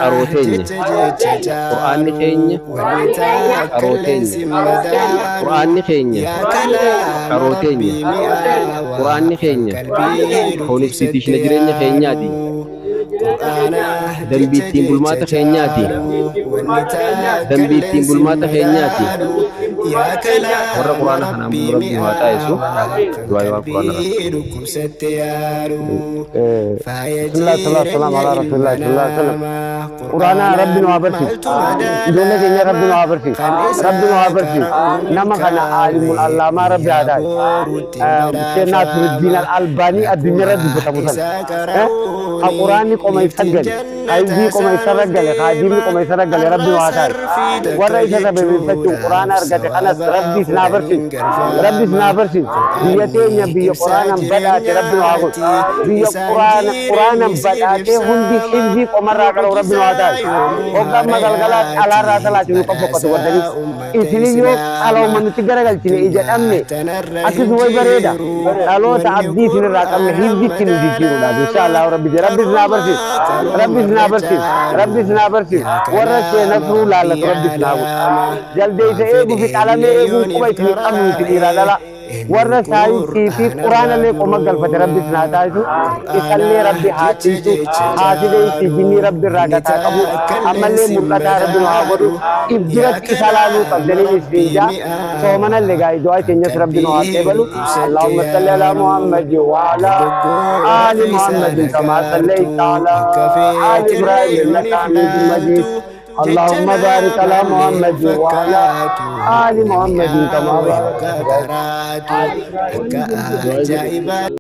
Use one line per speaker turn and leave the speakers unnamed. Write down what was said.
Qaroo teenya. Qur'aanni keenya qaroo teenya. Qur'aanni keenya qaroo teenya. Qur'aanni keenya koonistiitishina jireenya keenyaati. Dambii ittiin bulmaata keenyaati. Dambii ittiin bulmaata keenyaati. Warra Qur'aana kanaan bulu Rabbi nu haa taasisu. Du'aa waan Qur'aana irratti.
Bismillah, salatu salam ala rasulillah sallallahu alaihi wasallam. Quraana Rabbi nu haa barsiisu. Ijoollee keenya Rabbi nu haa barsiisu. Rabbi nu haa barsiisu. Nama kana aalimul allaamaa Rabbi haa taasisu. Sheekh Naasiruddin Al-Albaanii addunyaa irra dubbatamu sana. Ka Quraanni qoma isa gale, ka hizbii qoma isa irra gale, ka diinni qoma isa irra gale Rabbi nu haa taasisu. Warra isa sababeeffachuun Quraana argate kanas Rabbi isin haa barsiisu. Rabbi isin haa barsiisu. Biyya teenya biyya Quraanaan badhaate Rabbi nu haa godhu. Biyya Quraana Quraanan badhaatee hundi hizbii qomarraa qara'u Rabbi nu haa taasisu. Hogga amma galgalaa dhalaarraa salaati nu qofokkatu godhanii. Isiniyyoo qalooma nuti garagalchine ija dhabne akkasuma way bareeda. Dhaloota abdii isinirraa qabne hizbitti nu jijjiiruudhaaf insha Allah Rabbi jedhe. Rabbi isin haa barsiisu. Rabbi isin haa barsiisu. Rabbi isin haa barsiisu. Warra seenatuu laallatu Rabbi isin haa godhu. Jaldeessa eeguu fi qalamee eeguun quba isin hin qabnu nuti dhiiraa dhala. Warra saayinsii fi quraanallee qoma galfate Rabbi isin haa taasisu. Isallee Rabbi haa cimsu. Haasida itti jinnii Rabbi irraa gataa qabu. Ammallee mul'ataa Rabbi nu haa godhu. If duratti isa laaluu qabdanii isin jaa. Soomanallee gaa du'aa keenyas Rabbi nu haa qeebalu. Allahumma salli ala Muhammad wa ala ali Muhammad kama sallaita ala ali Ibrahim innaka Hamidum Majid. اللهم بارك على محمد وعلى آل محمد كما باركت.